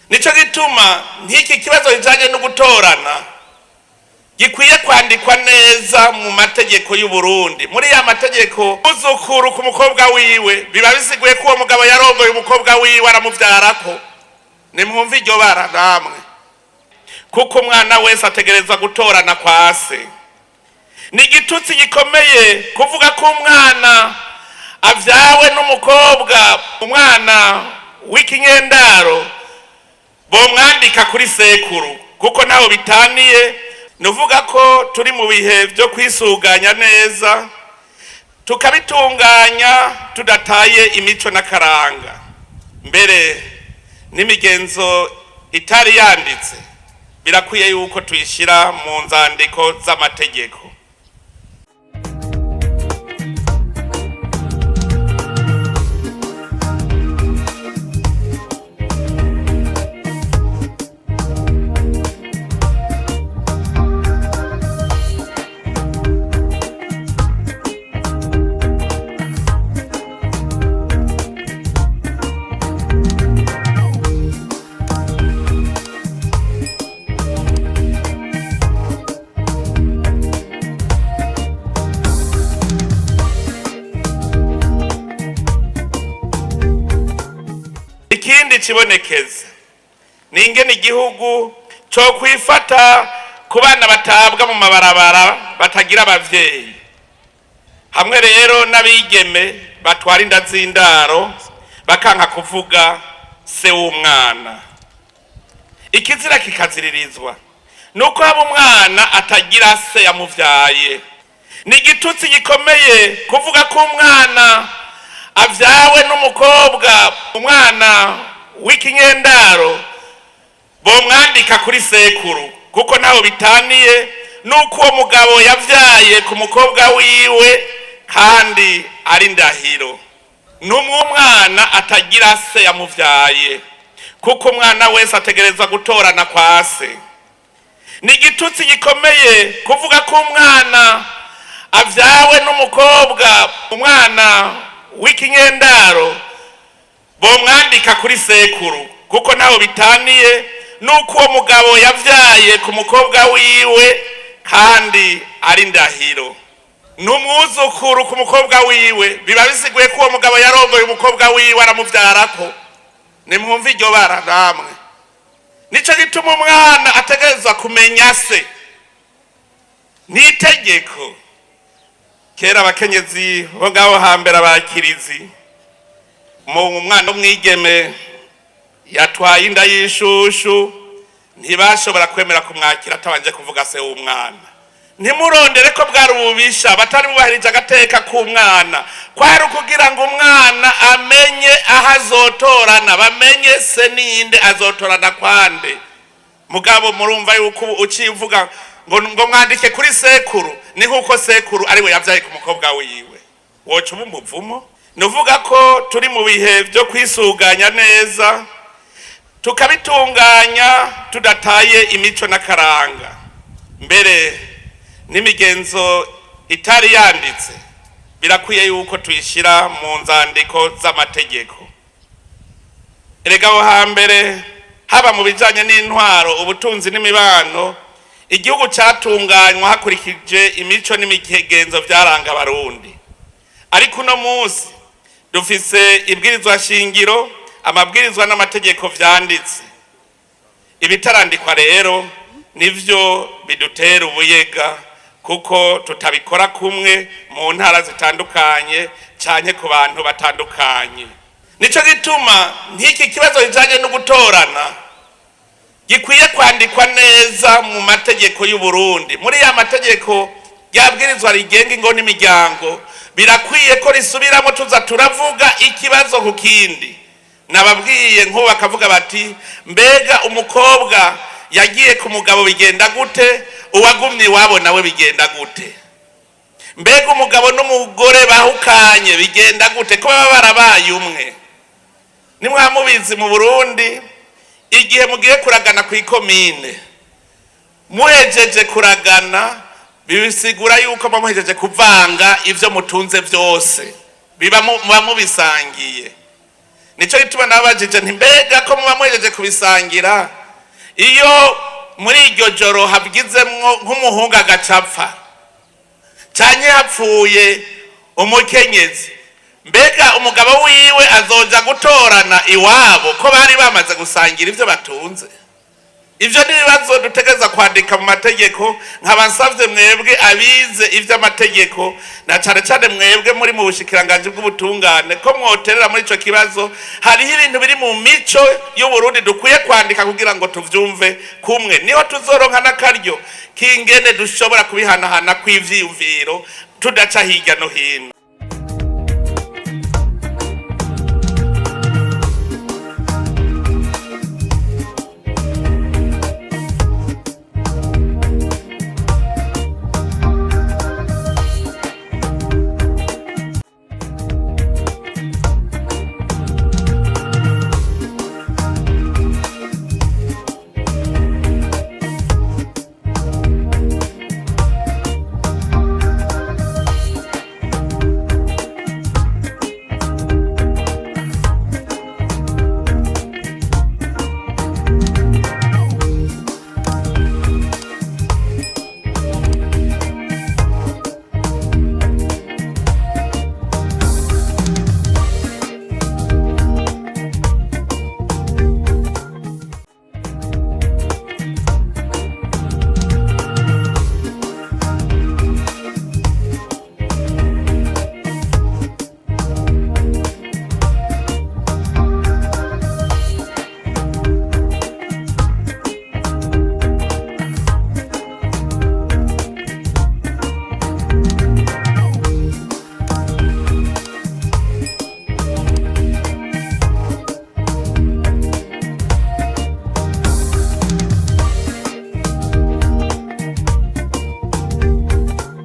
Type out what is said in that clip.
Nico gituma nk'iki kibazo kijanye no gutorana gikwiye kwandikwa neza mu mategeko y'u Burundi. Muri ya mategeko, uzukuru ku mukobwa wiwe biba bisiguye ko uwo mugabo yarongoye umukobwa wiwe aramuvyarako. Nimwumve iryo bara namwe, kuko umwana wese ategerezwa gutorana kwa se. Ni igitutsi gikomeye kuvuga ko umwana avyawe n'umukobwa, umwana w'ikinyendaro, bomwandika kuri sekuru, kuko ntaho bitaniye. Nuvuga ko turi mu bihe byo kwisuganya neza, tukabitunganya tudataye imico n'akaranga, mbere n'imigenzo itari yanditse birakwiye yuko tuyishyira mu nzandiko z'amategeko. Ikindi kibonekeza ni ingene igihugu co kwifata ku bana batabwa mu mabarabara batagira abavyeyi, hamwe rero n'abigeme batwara inda z'indaro bakanka kuvuga se w'umwana. Ikizira kikaziririzwa nuko haba umwana atagira se yamuvyaye. Ni igitutsi gikomeye kuvuga ko umwana avyawe n'umukobwa, umwana w'ikinyendaro, bomwandika kuri sekuru, kuko ntaho bitaniye nuko uwo mugabo yavyaye ku mukobwa wiwe kandi ari ndahiro. N'umwe umwana atagira se yamuvyaye, kuko umwana wese ategerezwa gutorana kwa se. Ni igitutsi gikomeye kuvuga ko umwana avyawe n'umukobwa, umwana w'ikinyendaro, bomwandika kuri sekuru, kuko ntaho bitaniye nuko uwo mugabo yavyaye ku mukobwa wiwe kandi ari ndahiro. N'umwuzukuru ku mukobwa wiwe biba bisiguye ko uwo mugabo yarongoye umukobwa wiwe aramuvyarako. Nimwumve iryo bara namwe. Nico gituma umwana ategerezwa kumenya se, n'itegeko. Kera abakenyezi bo ngaho hambere, abakirizi, mu mwana w'umwigeme yatwaye inda y'ishushu ntibashobora kwemera kumwakira atabanje kuvuga se w'umwana. Ntimurondere ko bwari ububisha, batari bubahirije agateka k'umwana. Kwari ukugira ngo umwana amenye aho azotorana, bamenye se ninde, azotorana kwande. Mugabo murumva yuko ubu uciye uvuga ngo mwandike kuri sekuru, ni nk'uko sekuru ariwe yavyaye ku mukobwa wiwe, woca uba umuvumo. Ni uvuga ko turi mu bihe byo kwisuganya neza, tukabitunganya tudataye imico n'akaranga, mbere n'imigenzo itari yanditse birakwiye yuko tuyishyira mu nzandiko z'amategeko. Erega aho hambere, haba mu bijanye n'intwaro, ubutunzi n'imibano, igihugu catunganywa hakurikije imico n'imigenzo vyaranga Abarundi. Ariko uno munsi dufise ibwirizwa shingiro, amabwirizwa n'amategeko vyanditse. Ibitarandikwa rero nivyo bidutera ubuyega, kuko tutabikora kumwe mu ntara zitandukanye canke ku bantu batandukanye. Nico gituma nk'iki kibazo kijanye no gutorana gikwiye kwandikwa neza mu mategeko y'u Burundi. Muri ya mategeko yabwirizwa rigenga ingo n'imiryango, birakwiye ko risubiramo, tuza turavuga ikibazo ku kindi. Nababwiye nk'ubu bakavuga bati: mbega umukobwa yagiye ku mugabo bigenda gute? Uwagumye iwabo nawe bigenda gute? Mbega umugabo n'umugore bahukanye bigenda gute, ko baba barabaye umwe? Nimwamubizi mu Burundi, igihe mugiye kuragana ku ikomine, muhejeje kuragana bisigura yuko muba muhejeje kuvanga ivyo mutunze vyose, biba muba mubisangiye. Nico gituma nabajije nti: mbega ko muba mwejeje kubisangira, iyo muri iryo joro habwizemwo nk'umuhungu agacapfa canke hapfuye umukenyezi, mbega umugabo wiwe azoja gutorana iwabo ko bari bamaze gusangira ivyo batunze? Ivyo ni ibibazo dutegereza kwandika mu mategeko. Nkaba nsavye mwebwe abize ivy'amategeko, na cane cane mwebwe muri mu bushikiranganji bw'ubutungane, ko mwoterera muri ico kibazo. Hariho ibintu biri mu mico y'Uburundi dukwiye kwandika kugira ngo tuvyumve kumwe, niho tuzoronka n'akaryo k'ingene dushobora kubihanahana kw'ivyiyumviro tudaca hirya no hino.